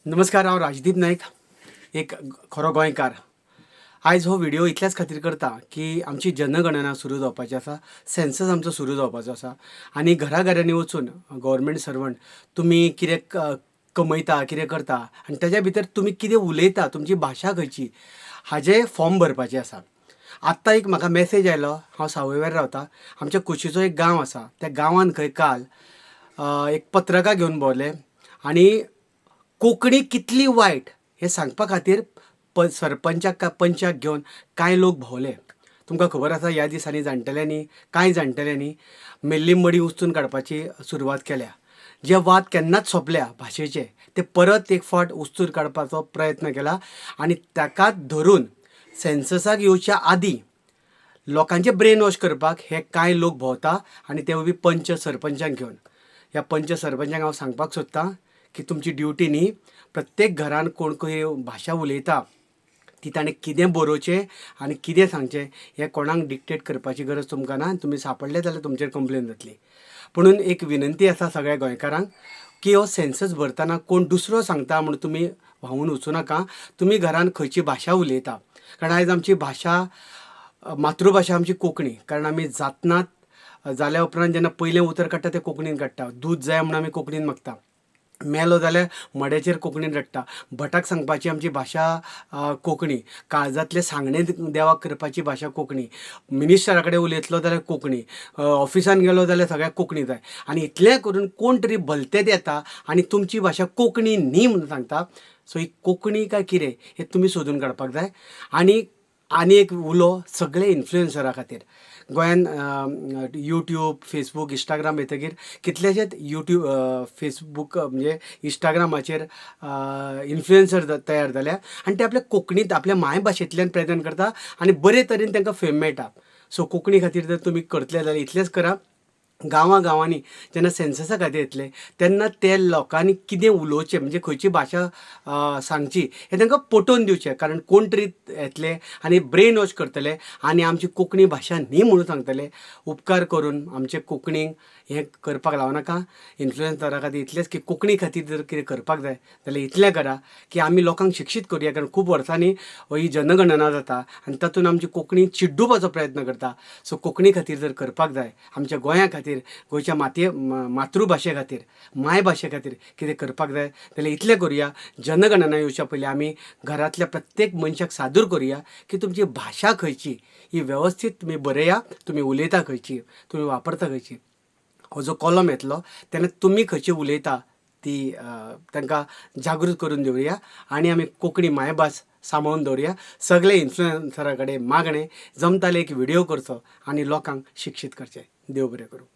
नमस्कार, हांव राजदीप नायक, एक खरो गोंयकार. आयज हो व्हिडिओ इतल्याच खातीर करता की आमची जनगणना सुरू जावपाची आसा, सेन्सस आमचो सुरू जावपाचो आसा आनी घराघरांनी वचून गव्हर्मेंट सर्वंट तुमी कितें कमयता, कितें करता आनी ताच्या भितर तुमी कितें उलयता, तुमची भाशा खंयची, हाजें फॉर्म भरपाचें आसा. आत्तां एक म्हाका मॅसेज आयलो. हांव सावयवेर रावता. आमच्या कुशीचो एक गांव आसा, त्या गांवांत खंय काल एक पत्रकां घेवन भोंवले आनी कोंकणी कितली वायट हें सांगपा खातीर सरपंचाक पंचाक घेवन कांय लोक भोंवले. तुमकां खबर आसा, ह्या दिसांनी जाणटेल्यांनी, कांय जाणटेल्यांनी मेल्ली मडीं उस्तून काडपाची सुरवात केल्या. जे वाद केन्नाच सोंपल्या भाशेचे ते परत एक फावट उस्तून काडपाचो प्रयत्न केला आनी ताकाच धरून सेन्ससाक येवच्या आदीं लोकांचे ब्रेन वॉश करपाक हे कांय लोक भोंवता आनी ते बी पंच सरपंचांक घेवन. ह्या पंच सरपंचांक हांव सांगपाक सोदतां की तुमची ड्युटी न्ही, प्रत्येक घरान कोण खंय भाशा उलयता ती ताणें कितें बरोवचें आनी कितें सांगचें हें कोणाक डिक्टेट करपाची गरज तुमकां ना. तुमी सांपडले जाल्यार तुमचेर कंप्लेन जातली. पुणून एक विनंती आसा सगळ्या गोंयकारांक की हो सेन्सस भरतना कोण दुसरो सांगता म्हूण तुमी व्हांवून वचूं नाका. तुमी घरान खंयची भाशा उलयता, कारण आयज आमची भाशा, मातृभाशा आमची कोंकणी, कारण आमी जातनात जाल्या उपरांत जेन्ना पयलें उतर काडटा तें कोंकणीन काडटा. दूद जाय म्हूण आमी कोंकणीन मागता, मेलो जाल्यार मड्याचेर कोंकणीन रडटा. भटाक सांगपाची आमची भाशा कोंकणी, काळजांतलें सांगणें देवाक करपाची भाशा कोंकणी, मिनिस्टरा कडेन उलयतलो जाल्यार कोंकणी, ऑफिसान गेलो जाल्यार सगळ्याक कोंकणी जाय. आनी इतलें करून कोण तरी भलतेंच येता आनी तुमची भाशा कोंकणी न्ही म्हणून सांगता. सो ही कोंकणी काय कितें हें तुमी सोदून काडपाक जाय. आनी आनी एक उलो सगळे इन्फ्लुएन्सरा खातीर, गोंयान यूट्यूब, फेसबूक, इंस्टाग्राम येतकीर कितलेशेच यूट्यूब, फेसबूक म्हणजे इंस्टाग्रामाचेर इन्फ्लुएन्सर तयार जाल्या आनी ते आपल्या कोंकणींत, आपल्या मायभाशेंतल्यान प्रेजेंट करता आनी बरे तरेन तांकां फेम मेळटा. सो कोंकणी खातीर जर तुमी करतले जाल्यार इतलेंच करा, गांवां गांवांनी जेन्ना सेन्ससा खातीर येतले तेन्ना ते लोकांनी कितें उलोवचें, म्हणजे खंयची भाशा सांगची हें तांकां पटोवन दिवचें. कारण कोण तरी येतले आनी ब्रेन वॉश करतले आनी आमची कोंकणी भाशा न्ही म्हणून सांगतले. उपकार करून आमचे कोंकणीक हें करपाक लावनाका. इन्फ्लुएन्सरा खातीर इतलेंच की कोंकणी खातीर जर कितें करपाक जाय जाल्यार इतलें करा की आमी लोकांक शिक्षीत करुया. कारण खूब वर्सांनी ही जनगणना जाता आनी तातूंत आमची कोंकणी चिड्डुपाचो प्रयत्न करता. सो कोंकणी खातीर जर करपाक जाय, आमच्या गोंया खातीर, गोंयच्या मातये मातृभाशे खातीर, मायभाशे खातीर कितें करपाक जाय जाल्यार इतलें करुया, जनगणना येवच्या पयलीं आमी घरांतल्या प्रत्येक मनशाक सादूर करुया की तुमची भाशा खंयची ही वेवस्थीत तुमी बरया, तुमी उलयता खंयची, तुमी वापरता खंयची. हो जो कॉलम येतलो तेन्ना तुमी खंयची उलयता ती तांकां जागृत करून दवरुया आनी आमी कोंकणी मायभास सांबाळून दवरुया. सगळे इन्फ्लुएन्सरा कडेन मागणें, जमताले एक व्हिडियो करचो आनी लोकांक शिक्षीत करचें. देव बरें करूं.